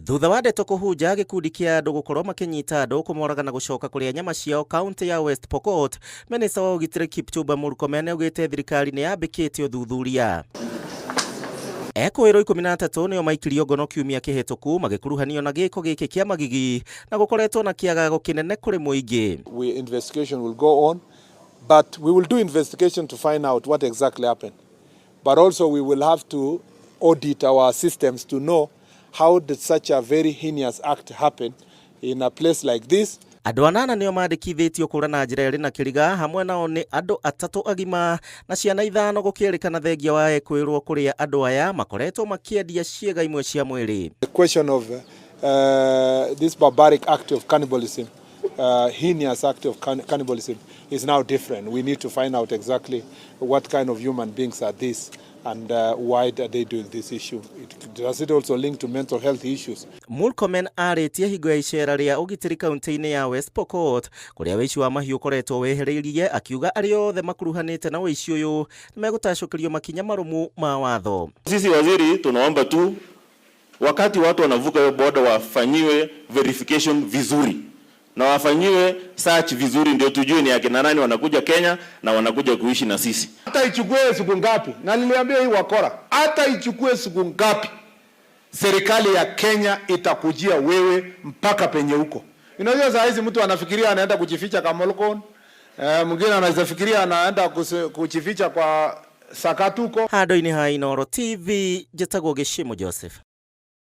Thutha wa ndeto kũhunja gĩkundi kĩa andũ gũkorwo makĩnyita andũ kũmoraga na gũcoka kũrĩa nyama ciao kaunti ya West Pokot, minista wa ũgitĩri Kipchumba Murkomen augĩte thirikari nĩ yambĩkĩte ũthuthuria. Ekũĩrwo 13 nĩo maikirio ngono kiumia kĩhĩtũku magĩkuruhanio na gĩko gĩkĩ kĩa magigi na gũkoretwo na kĩagago kĩnene kũrĩ mũingĩ. We investigation will go on, but we will do investigation to find out what exactly happened. But also we will have to audit our systems to know how did such a very heinous act happen in a place like this. Andũ anana nĩo mandĩkithĩtio kũra na njĩra ĩrĩ na kĩriga, hamwe nao nĩ andũ atatũ agima na ciana ithano, gũkĩrĩkana thengia wa ekwĩrwo kũrĩa andũ aya makoretwo makĩendia ciĩga imwe cia mwĩrĩ. The question of this barbaric act of cannibalism, heinous act of cannibalism is now different. We need to find out exactly what kind of human beings are these and why are they doing this issue. Does it also link to mental health issues? Murkomen arĩtie hingo ya icera rĩa ũgitĩri kaunti-inĩ ya West Pokot kũrĩa ũici wa mahiũ ũkoretwo wehereirie, akiuga arĩa othe makuruhanĩte na ũici ũyũ nĩmegũtacũkĩrio makinya marũmu ma watho. Sisi waziri tunaomba tu wakati watu wanavuka hiyo border wafanyiwe verification vizuri na wafanyiwe search vizuri, ndio tujue ni akina nani wanakuja Kenya na wanakuja kuishi na sisi. Hata ichukue siku ngapi, na niliambia hii wakora, hata ichukue siku ngapi, serikali ya Kenya itakujia wewe mpaka penye huko. Unajua saa hizi mtu anafikiria anaenda kujificha Kamolkon, mwingine anaweza fikiria anaenda kujificha kwa Sakatuko. Handũ-inĩ ha Inooro TV, njĩtagwo Gĩcimo Joseph.